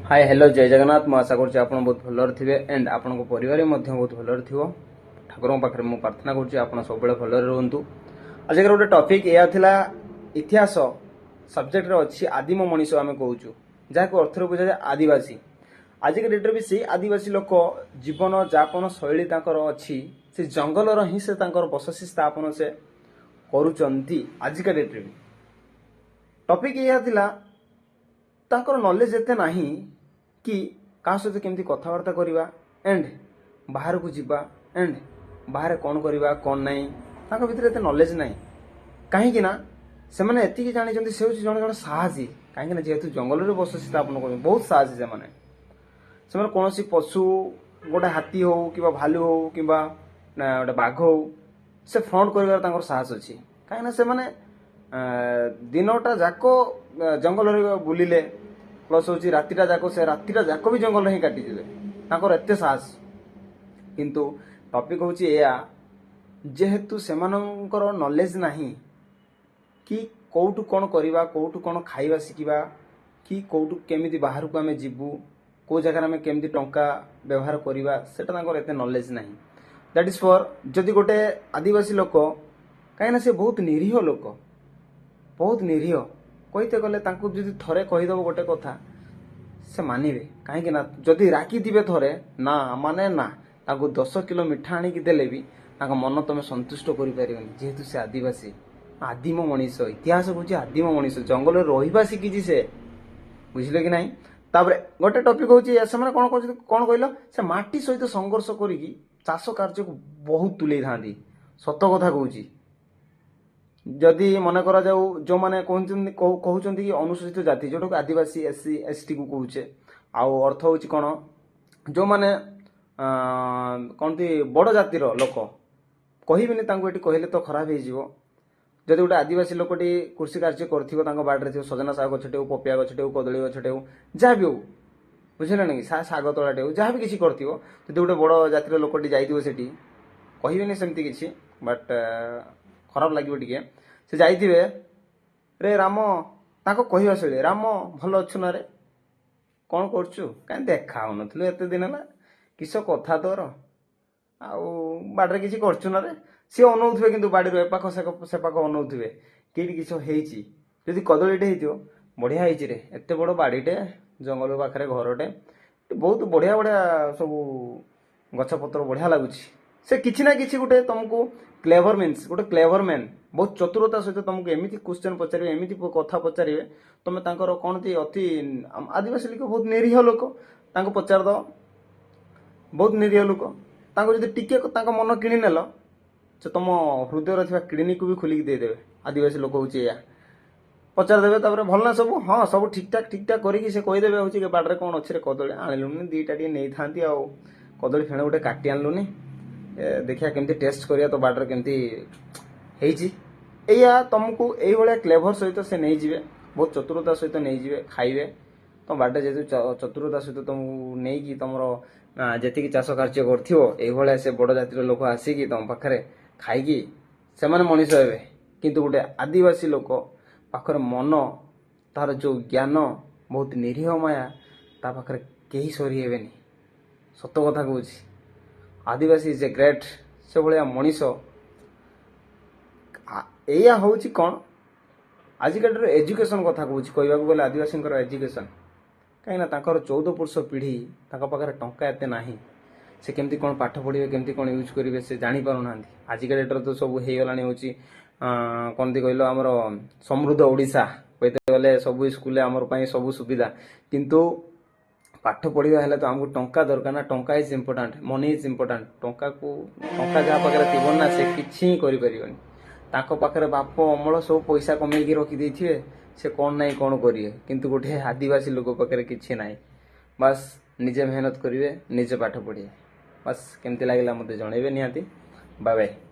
ହାଏ, hello, ଜୟ ଜଗନ୍ନାଥ। ମୁଁ ଆଶା କରୁଛି ଆପଣ ବହୁତ ଭଲରେ ଥିବେ ଆଣ୍ଡ ଆପଣଙ୍କ ପରିବାର ମଧ୍ୟ ବହୁତ ଭଲରେ ଥିବ। ଠାକୁରଙ୍କ ପାଖରେ ମୁଁ ପ୍ରାର୍ଥନା କରୁଛି, ଆପଣ ସବୁବେଳେ ଭଲରେ ରୁହନ୍ତୁ। ଆଜିକାର ଗୋଟେ ଟପିକ୍ ଏଇଆ ଥିଲା, ଇତିହାସ ସବଜେକ୍ଟରେ ଅଛି, ଆଦିମ ମଣିଷ ଆମେ କହୁଛୁ, ଯାହାକୁ ଅର୍ଥରେ ବୁଝାଯାଏ ଆଦିବାସୀ। ଆଜିକା ଡେଟ୍ରେ ବି ସେଇ ଆଦିବାସୀ ଲୋକ ଜୀବନ ଯାପନ ଶୈଳୀ ତାଙ୍କର ଅଛି। ସେ ଜଙ୍ଗଲର ହିଁ ସେ ତାଙ୍କର ବସତି ସ୍ଥାପନ ସେ କରୁଛନ୍ତି ଆଜିକା ଡେଟ୍ରେ ବି। ଟପିକ୍ ଏଇଆ ଥିଲା, ତାଙ୍କର ନଲେଜ ଏତେ ନାହିଁ କି କାହା ସହିତ କେମିତି କଥାବାର୍ତ୍ତା କରିବା ଆଣ୍ଡ ବାହାରକୁ ଯିବା ଆଣ୍ଡ ବାହାରେ କ'ଣ କରିବା କ'ଣ ନାହିଁ, ତାଙ୍କ ଭିତରେ ଏତେ ନଲେଜ ନାହିଁ। କାହିଁକି ନା ସେମାନେ ଏତିକି ଜାଣିଛନ୍ତି, ସେ ହେଉଛି ଜଣେ ଜଣେ ସାହସୀ। କାହିଁକି ନା ଯେହେତୁ ଜଙ୍ଗଲରେ ବସତି ସ୍ଥାପନ କରୁଛନ୍ତି, ବହୁତ ସାହସୀ ସେମାନେ। ସେମାନେ କୌଣସି ପଶୁ, ଗୋଟେ ହାତୀ ହଉ କିମ୍ବା ଭାଲୁ ହଉ କିମ୍ବା ନା ଗୋଟେ ବାଘ ହଉ, ସେ ଫ୍ରଣ୍ଟ କରିବାର ତାଙ୍କର ସାହସ ଅଛି। କାହିଁକିନା ସେମାନେ ଦିନଟା ଯାକ ଜଙ୍ଗଲରେ ବୁଲିଲେ, ପ୍ଲସ୍ ହେଉଛି ରାତିଟା ଯାକ, ସେ ରାତିଟା ଯାକ ବି ଜଙ୍ଗଲରେ ହିଁ କାଟିଦେବେ। ତାଙ୍କର ଏତେ ସାହସ। କିନ୍ତୁ ଟପିକ୍ ହେଉଛି ଏଇଆ, ଯେହେତୁ ସେମାନଙ୍କର ନଲେଜ ନାହିଁ କି କୋଉଠୁ କ'ଣ କରିବା, କୋଉଠୁ କ'ଣ ଖାଇବା ଶିଖିବା କି କୋଉଠୁ କେମିତି ବାହାରକୁ ଆମେ ଯିବୁ, କୋଉ ଜାଗାରେ ଆମେ କେମିତି ଟଙ୍କା ବ୍ୟବହାର କରିବା, ସେଟା ତାଙ୍କର ଏତେ ନଲେଜ ନାହିଁ। That is for ଯଦି ଗୋଟେ ଆଦିବାସୀ ଲୋକ, କାହିଁକିନା ସେ ବହୁତ ନିରୀହ ଲୋକ, ବହୁତ ନିରୀହ କହିତେ ଗଲେ। ତାଙ୍କୁ ଯଦି ଥରେ କହିଦେବ ଗୋଟେ କଥା, ସେ ମାନିବେ। କାହିଁକି ନା ଯଦି ରାଗିଥିବେ ଥରେ, ନା ମାନେ ନା। ତାଙ୍କୁ 10 କିଲୋ ମିଠା ଆଣିକି ଦେଲେ ବି ତାଙ୍କ ମନ ତମେ ସନ୍ତୁଷ୍ଟ କରିପାରିବନି। ଯେହେତୁ ସେ ଆଦିବାସୀ, ଆଦିମ ମଣିଷ, ଇତିହାସ କହୁଛି ଆଦିମ ମଣିଷ ଜଙ୍ଗଲରେ ରହିବା ଶିଖିଛି ସେ। ବୁଝିଲେ କି ନାହିଁ? ତାପରେ ଗୋଟେ ଟପିକ୍ ହେଉଛି, ସେମାନେ କ'ଣ କରୁଛନ୍ତି କ'ଣ କହିଲ? ସେ ମାଟି ସହିତ ସଂଘର୍ଷ କରିକି ଚାଷ କାର୍ଯ୍ୟକୁ ବହୁତ ତୁଲେଇଥାନ୍ତି। ସତ କଥା କହୁଛି। ଯଦି ମନେ କରାଯାଉ, ଯେଉଁମାନେ କହୁଛନ୍ତି କି ଅନୁସୂଚିତ ଜାତି, ଯେଉଁଟାକୁ ଆଦିବାସୀ, ଏସ୍ ସି, ଏସ୍ ଟିକୁ କହୁଛେ, ଆଉ ଅର୍ଥ ହେଉଛି କ'ଣ, ଯେଉଁମାନେ କଣତି ବଡ଼ ଜାତିର ଲୋକ, କହିବିନି ତାଙ୍କୁ ଏଠି, କହିଲେ ତ ଖରାପ ହେଇଯିବ। ଯଦି ଗୋଟେ ଆଦିବାସୀ ଲୋକଟି କୃଷି କାର୍ଯ୍ୟ କରୁଥିବ, ତାଙ୍କ ବାଡ଼ିରେ ଥିବ ସଜନା ଶାଗ ଗଛଟେ ହଉ, ପପିଆ ଗଛଟେ ହଉ, କଦଳୀ ଗଛଟେ ହଉ, ଯାହା ବି ହଉ, ବୁଝିଲେ ନା କି, ଶାଗ ତଳାଟେ ହଉ, ଯାହା ବି କିଛି କରିଥିବ, ଯଦି ଗୋଟେ ବଡ଼ ଜାତିର ଲୋକଟି ଯାଇଥିବ ସେଠି, କହିବିନି ସେମିତି କିଛି, ବଟ୍ ଖରାପ ଲାଗିବ ଟିକେ। ସେ ଯାଇଥିବେ, "ରେ ରାମ", ତାଙ୍କ କହିବା ଶୈଳୀ, "ରାମ, ଭଲ ଅଛୁ ନା ରେ? କ'ଣ କରୁଛୁ? କାହିଁ ଦେଖା ହଉନଥିଲୁ ଏତେ ଦିନ ହେଲା? କିସ କଥା ତୋର? ଆଉ ବାଡ଼ିରେ କିଛି କରୁଛୁ ନା ରେ?" ସିଏ ଅନଉଥିବେ କିନ୍ତୁ ବାଡ଼ିରୁ ଏପାଖ ସେପାଖ ଅନଉଥିବେ, କେଇଠି କିଛି ହେଇଛି। ଯଦି କଦଳୀଟେ ହେଇଥିବ, "ବଢ଼ିଆ ହେଇଛି ରେ। ଏତେ ବଡ଼ ବାଡ଼ିଟେ, ଜଙ୍ଗଲ ପାଖରେ ଘରଟେ, ବହୁତ ବଢ଼ିଆ ବଢ଼ିଆ ସବୁ ଗଛପତ୍ର, ବଢ଼ିଆ ଲାଗୁଛି।" ସେ କିଛି ନା କିଛି ଗୋଟେ ତମକୁ କ୍ଲେଭର, ମିନ୍ସ ଗୋଟେ କ୍ଲେଭର ମ୍ୟାନ୍, ବହୁତ ଚତୁରତା ସହିତ ତମକୁ ଏମିତି କ୍ୱେଶ୍ଚନ ପଚାରିବେ, ଏମିତି କଥା ପଚାରିବେ। ତମେ ତାଙ୍କର କ'ଣ ଅତି ଆଦିବାସୀ ଲୋକ, ବହୁତ ନିରୀହ ଲୋକ, ତାଙ୍କୁ ପଚାରିଦବ। ବହୁତ ନିରୀହ ଲୋକ। ତାଙ୍କୁ ଯଦି ଟିକେ ତାଙ୍କ ମନ କିଣି ନେଲ, ସେ ତମ ହୃଦୟରେ ଥିବା କିଡନୀକୁ ବି ଖୋଲିକି ଦେଇଦେବେ। ଆଦିବାସୀ ଲୋକ ହେଉଛି ଏଇଆ। ପଚାରିଦେବେ ତାପରେ, "ଭଲ ନା ସବୁ?" "ହଁ, ସବୁ ଠିକଠାକ।" ଠିକଠାକ କରିକି ସେ କହିଦେବେ ହେଉଛି କି, "ବାଡ଼ିରେ କ'ଣ ଅଛି ରେ? କଦଳୀ ଆଣିଲୁନି, ଦୁଇଟା ଟିକେ ନେଇଥାନ୍ତି। ଆଉ କଦଳୀ ଫେଣ ଗୋଟେ କାଟି ଆଣିଲୁନି, ଦେଖିବା କେମିତି ଟେଷ୍ଟ କରିବା, ତୋ ବାଡ଼ିରେ କେମିତି ହେଇଛି।" ଏଇଆ ତମକୁ ଏଇଭଳିଆ କ୍ଲେଭର ସହିତ ସେ ନେଇଯିବେ, ବହୁତ ଚତୁରତା ସହିତ ନେଇଯିବେ, ଖାଇବେ ତମ ବାଡ଼ିରେ। ଯେହେତୁ ଚତୁରତା ସହିତ ତମକୁ ନେଇକି ତମର ଯେତିକି ଚାଷ କାର୍ଯ୍ୟ କରିଥିବ, ଏଇଭଳିଆ ସେ ବଡ଼ ଜାତିର ଲୋକ ଆସିକି ତମ ପାଖରେ ଖାଇକି ସେମାନେ ମଣିଷ ହେବେ। କିନ୍ତୁ ଗୋଟେ ଆଦିବାସୀ ଲୋକ ପାଖରେ ମନ, ତାର ଯୋଉ ଜ୍ଞାନ, ବହୁତ ନିରୀହ ମାୟା, ତା ପାଖରେ କେହି ସରି ହେବେନି। ସତ କଥା କହୁଛି। ଆଦିବାସୀ is a great. ସେଭଳିଆ ମଣିଷ ଏଇଆ ହେଉଛି କ'ଣ, ଆଜିକା ଡେଟ୍ରେ ଏଜୁକେସନ୍ କଥା କହୁଛି। କହିବାକୁ ଗଲେ ଆଦିବାସୀଙ୍କର ଏଜୁକେସନ୍, କାହିଁକିନା ତାଙ୍କର 14 ପୁରୁଷ ପିଢ଼ି, ତାଙ୍କ ପାଖରେ ଟଙ୍କା ଏତେ ନାହିଁ। ସେ କେମିତି କ'ଣ ପାଠ ପଢ଼ିବେ, କେମିତି କ'ଣ ୟୁଜ୍ କରିବେ, ସେ ଜାଣିପାରୁନାହାନ୍ତି। ଆଜିକା ଡେଟ୍ରେ ତ ସବୁ ହେଇଗଲାଣି, ହେଉଛି କଣତି କହିଲ, ଆମର ସମୃଦ୍ଧ ଓଡ଼ିଶା କହିତେ ଗଲେ ସବୁ ସ୍କୁଲରେ ଆମର ପାଇଁ ସବୁ ସୁବିଧା। କିନ୍ତୁ ପାଠ ପଢ଼ିବା ହେଲେ ତ ଆମକୁ ଟଙ୍କା ଦରକାର ନା। ଟଙ୍କା is important, money is important. ଟଙ୍କା ଯାହା ପାଖରେ ଥିବ ନା, ସେ କିଛି ହିଁ କରିପାରିବନି। ତାଙ୍କ ପାଖରେ ବାପ ଅମଳ ସବୁ ପଇସା କମେଇକି ରଖିଦେଇଥିବେ, ସେ କ'ଣ ନାହିଁ କ'ଣ କରିବେ। କିନ୍ତୁ ଗୋଟେ ଆଦିବାସୀ ଲୋକ ପାଖରେ କିଛି ନାହିଁ। ବାସ୍ ନିଜେ ମେହନତ କରିବେ, ନିଜେ ପାଠ ପଢ଼ିବେ, ବାସ୍। କେମିତି ଲାଗିଲା ମୋତେ ଜଣେଇବେ ନିହାତି। Bye bye.